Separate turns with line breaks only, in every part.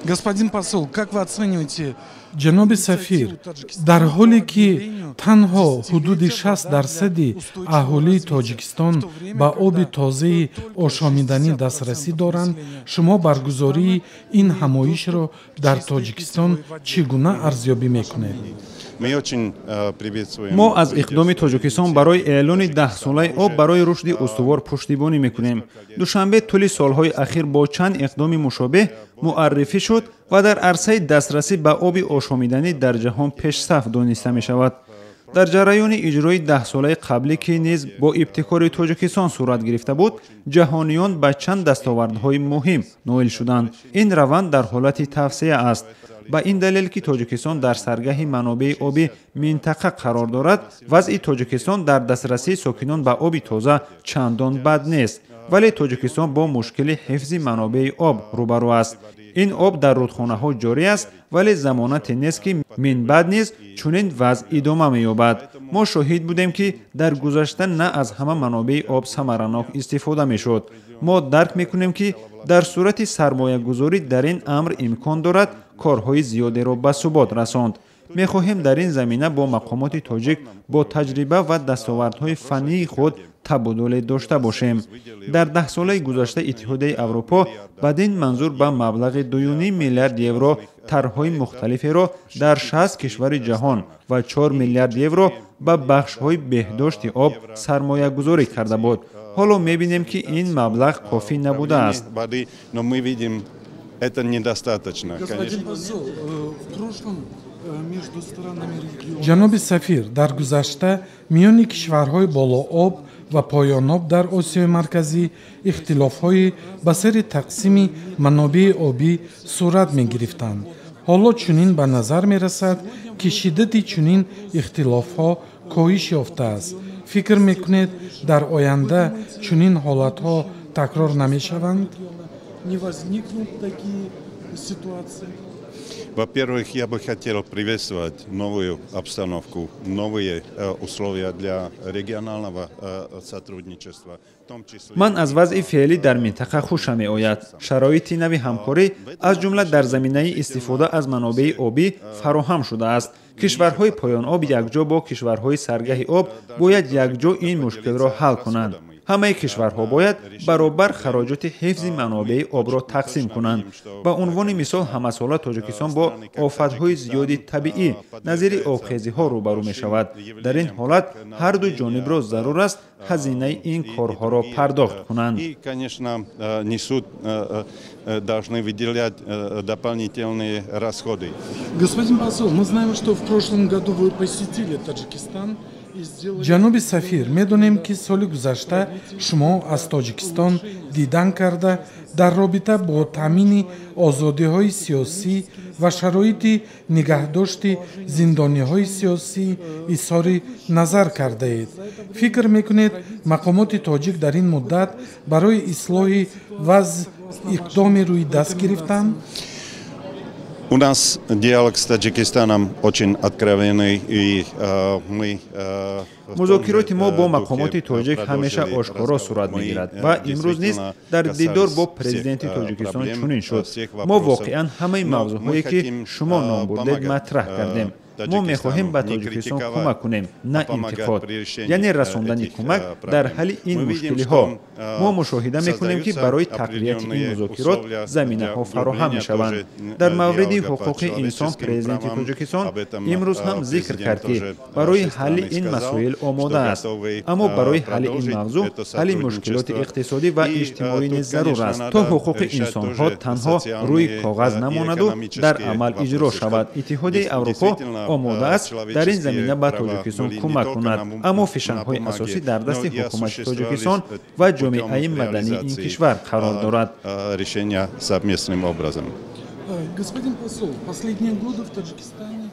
Господин посол, как вы оцениваете?
Ҷаноби сафир, дар ҳоле ки танҳо ҳудуди 60 дарсади аҳолии Тоҷикистон ба оби тозаи ошомиданӣ дастрасӣ доранд, шумо баргузории ин ҳамоишро дар Тоҷикистон чӣ гуна арзёбӣ мекунед?
Мо аз иқдоми Тоҷикистон барои эълони Даҳсолаи об барои рушди устувор пуштибонӣ мекунем. Душанбе тӯли солҳои ахир бо чанд иқдоми мушобеҳ муаррифӣ шуд ва дар арсаи дастрасӣ ба оби ошомиданӣ дар ҷаҳон пешсаф дониста мешавад. Дар ҷараёни иҷрои даҳсолаи қаблӣ, ки низ бо ибтикори Тоҷикистон сурат гирифта буд, ҷаҳониён ба чанд дастовардҳои муҳим ноил шуданд. Ин раванд дар ҳолати тавсеа аст. Ба ин далел ки Тоҷикистон дар саргаҳи манобеи оби минтақа қарор дорад, вазъи Тоҷикистон дар дастрасии сокинон ба оби тоза чандон бад нест, вале Тоҷикистон бо мушкили ҳифзи манобеи об рӯбарӯ аст. Ин об дар рудхонаҳо ҷорӣ аст, вале замонате нест, ки минбаъд низ чунин вазъ идома меёбад. Мо шоҳид будем, ки дар гузашта на аз ҳама манобеи об самаранок истифода мешуд. Мо дарк мекунем, ки дар сурати сармоягузорӣ дар ин амр имкон дорад корҳои зиёдеро ба субот расонд. Мехоҳем дар ин замина бо мақомоти тоҷик бо таҷриба ва дастовардҳои фаннии худ табодуле дошта бошем. Дар даҳсолаи гузашта Иттиҳодияи Аврупо бадин манзур ба маблағи 2,5 миллиард евро тарҳҳои мухталиферо дар 60 кишвари ҷаҳон ва 4 миллиард евро ба бахшҳои беҳдошти об сармоягузорӣ карда буд. Ҳоло мебинем, ки ин маблағ кофӣ набудааст.
Это недостаточно.
Господин посол, в прошлом между странами региона.
Ҷаноби сафир, дар гузашта миёни кишварҳои болооб ва поёноб дар Осиёи Марказӣ ихтилофҳои ба сари тақсими манобеи обӣ сурат мегирифтанд. Ҳоло чунин ба назар мерасад, ки шиддати чунин ихтилофҳо коҳиш ёфтааст. Фикр мекунед, дар оянда чунин ҳолатҳо такрор намешаванд?
Не возникнут такие ситуации?
Во-первых, я бы хотел приветствовать новую обстановку, новые условия для регионального сотрудничества.
Ман аз вазъи феълӣ дар минтақа хушам меояд. Шароити нави ҳамкорӣ, аз ҷумла дар заминаи истифода аз манобеи обӣ, фароҳам шудааст. Кишварҳои поёноб якҷо бо кишварҳои саргаҳи об бояд якҷо ин мушкилро ҳал кунанд. Ҳамаи кишварҳо бояд баробар хароҷоти ҳифзи манобеи обро тақсим кунанд. Ба унвони мисол, ҳамасола Тоҷикистон бо офатҳои зиёди табиӣ назири обхезиҳо рӯбарӯ мешавад. Дар ин ҳолат ҳарду ҷонибро зарур аст ҳазинаи ин корҳоро пардохт кунанд.
Должны выделять дополнительные расходы.
Господин посол, мы знаем, что в прошлом году вы посетили Таджикистан.
Ҷаноби сафир, медонем, ки соли гузашта шумо аз Тоҷикистон дидан карда, дар робита бо таъмини озодиҳои сиёсӣ ва шароити нигаҳдошти зиндониҳои сиёсӣ изҳори назар кардаед. Фикр мекунед, мақомоти тоҷик дар ин муддат барои ислоҳи вазъ иқдоми рӯи даст гирифтанд?
У нас диалог с Таджикистаном очень откровенный, и мы
Музокироти мо бо мақомоти тоҷик ҳамеша ошкоро сурат мегирад ва имрӯз низ дар дидор бо президенти Тоҷикистон чунин шуд. Мо воқеан ҳамаи мавзӯъҳое, ки шумо ном бурдед, матраҳ кардем. Мо мехоҳем ба Тоҷикистон кӯмак кунем, на интиқод, яъне расондани кӯмак дар ҳалли ин мушкилиҳо. Мо мушоҳида мекунем, ки барои тақвияти ин музокирот заминаҳо фароҳам мешаванд. Дар мавриди ҳуқуқи инсон президенти Тоҷикистон имрӯз ҳам зикр кард, ки барои ҳалли ин масоил омода аст. Аммо барои ҳалли ин мавзӯъ ҳалли мушкилоти иқтисодӣ ва иҷтимоӣ низ зарур аст, то ҳуқуқи инсонҳо танҳо рӯи коғаз намонаду дар амал иҷро шавад. Иттиҳодияи Аврупо омода аст дар ин замина ба Тоҷикистон кӯмак кунад, аммо фишангҳои асосӣ дар дасти ҳукумати Тоҷикистон ва ҷомеаи мадании ин кишвар қарор дорад.
Господин посол, последние годы в Таджикистане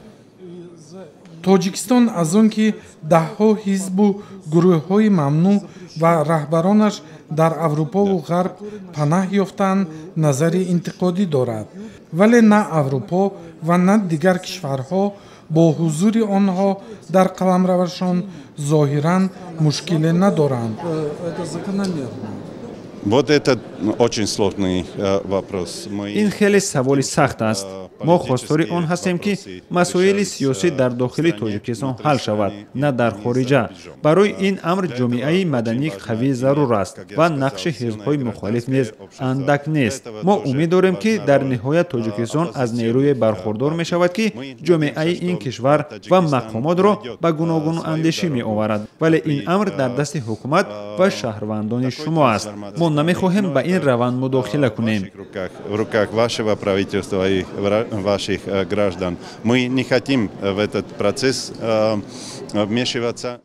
Тоҷикистон аз он ки даҳҳо ҳизбу гурӯҳҳои мамнӯъ ва раҳбаронаш дар Аврупову Ғарб панаҳ ёфтаанд, назари интиқодӣ дорад, вале на Аврупо ва на дигар кишварҳо бо ҳузури онҳо дар қаламравашон зоҳиран мушкиле надоранд.
Это закономерно.
Вот это очень сложный вопрос.
Ин хеле саволи сахт аст. Мо хостори он ҳастем, ки масоили сиёсӣ дар дохили Тоҷикистон ҳал шавад, на дар хориҷа. Барои ин амр ҷомеаи мадании қавӣ зарур аст ва нақши ҳизбҳои мухолиф низ андак нест. Мо умед дорем, ки дар ниҳоят Тоҷикистон аз нерӯе бархурдор мешавад, ки ҷомеаи ин кишвар ва мақомотро ба гуногунандешӣ меоварад, вале ин амр дар дасти ҳукумат ва шаҳрвандони шумо аст. Мо намехоҳем ба ин раванд мудохила кунем.
В руках вашего правительства и ваших граждан. Мы не хотим в этот процесс вмешиваться.